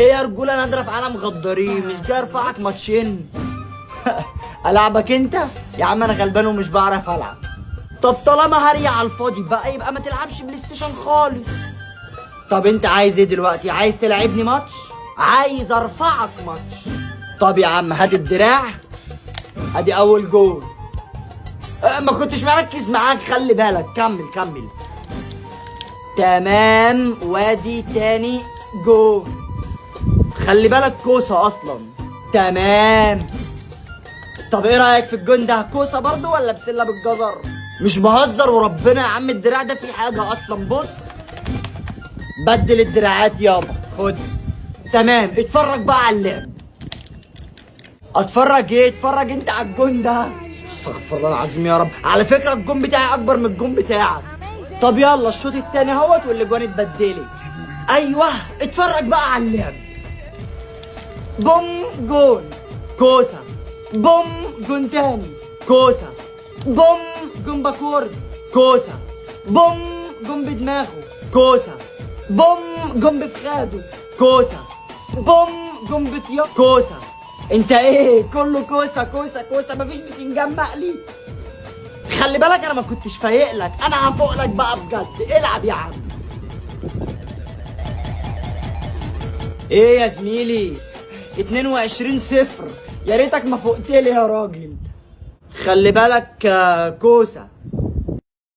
ايه يا رجوله، نادرة في عالم غدارين. مش جاي ارفعك ماتشين؟ العبك انت يا عم، انا غلبان ومش بعرف العب. طب طالما هري على الفاضي بقى، يبقى ما تلعبش بلاي ستيشن خالص. طب انت عايز ايه دلوقتي؟ عايز تلعبني ماتش؟ عايز ارفعك ماتش. طب يا عم هات الدراع، ادي اول جول. ما كنتش مركز معاك، خلي بالك. كمل كمل. تمام، وادي تاني جول. خلي بالك كوسة اصلا. تمام. طب ايه رايك في الجون ده؟ كوسة برضو ولا بسلة بالجزر؟ مش بهزر وربنا يا عم، الدراع ده فيه حاجة اصلا. بص، بدل الدراعات يابا، خد. تمام، اتفرج بقى على اللعب. اتفرج ايه؟ اتفرج انت على الجون ده. استغفر الله العظيم يا رب. على فكرة الجون بتاعي اكبر من الجون بتاعك. طب يلا الشوط التاني اهوت والاجوان اتبدلت. ايوه، اتفرج بقى على اللعب. بوم جون، كوسة. بوم جون تاني، كوسة. بوم جون backward، كوسة. بوم جون بدماغه، كوسة. بوم جون بفخاده، كوسة. بوم جون بطيا، كوسة. انت ايه؟ كله كوسة كوسة كوسة، مفيش بتنجان مقلي. خلي بالك انا ما كنتش فايق لك، انا هفوق لك بقى بجد. العب يا عم. ايه يا زميلي؟ 22-0. يا ريتك ما فوقت لي يا راجل. خلي بالك. كوسة.